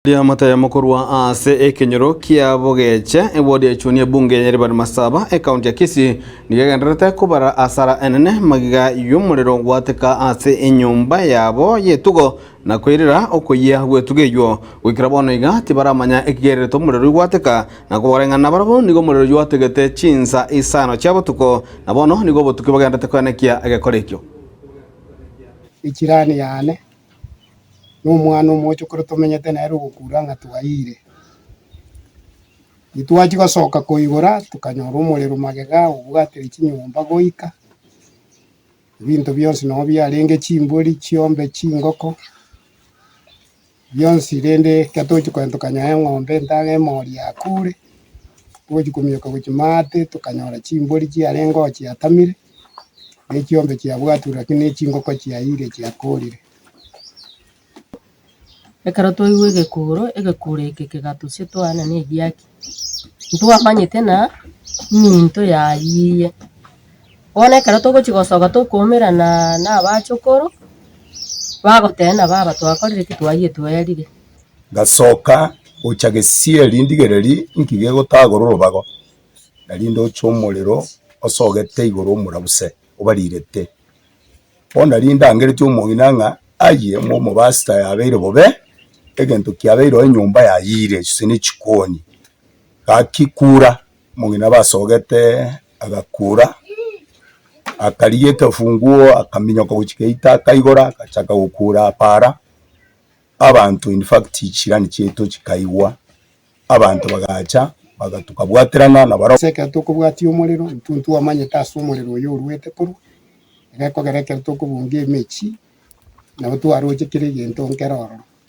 Riamate korwa ase ekenyoro kia Bogeche, ewodi ya Chunia ebunge ya Nyaribari Masaba, ekaunti ya Kisii, nigo egendererete kobara asara enene magega y'omorero gwateka ase enyomba yabo y'etugo na koirera okoyia gw'etugo eyio. Goikera bono iga tibaramanya ekigererete omorero gwateka na kobora ng'a nabarabwo nigo omorero oyio gwategete chinsa isano chia botuko na bono nigo obotuki bogendererete koenekia egekora ekio. Echirani yane na omwana omochokoro tomenyete nere ogokura ng'a twaiyire. Ritwachia gosoka koigora tokanyora omorero magega obwatire chinyomba goika, ebinto bionsi nabo biarenge chimbori, chiombe, chingoko, bionsi rende ekero togochia kogenda tokanyora eng'ombe entang'ani emori yakure, togochia kominyoka gochia maate tokanyora chimbori chiarenge oo chiatamire, na echiombe chiabwatirwe lakini echingoko chiayire chiakorire. Ekero twaigwa egekuro, egekuro eke kegatosia twana na egiaki, ntwamanyete na eminto yayiiye. Bono ekero togochia gosoka tokoumerana na abachokoro, bagoteba ng'a baba twakorire ki twayie twerire. Ngasoka gocha gesieri ndigererie inki gegotagora orobago, nario ndoche omorero osogete igoro omorabuse obarirete. Bono nario ndangeretie omong'ina ng'a aye omobasita yabeire bobe, egento kiabeire oo enyomba yayiire gose ne chikoni, gaki kura, omong'ina basogete agakura, akarigia ekefunguo akaminyoka gochia geita akaigora agachaka gokura para, abanto in fact chirani chiaito chikaigwa. Abanto bagacha, bagatokabwaterana nabarabwo. Ase ekero tokobwatia omorero, intwe ntwamanyete ase omorero oyo oruete korwa, egekogera ekero tokobunga emechie, nabo twaroche kera egento nkere ororo.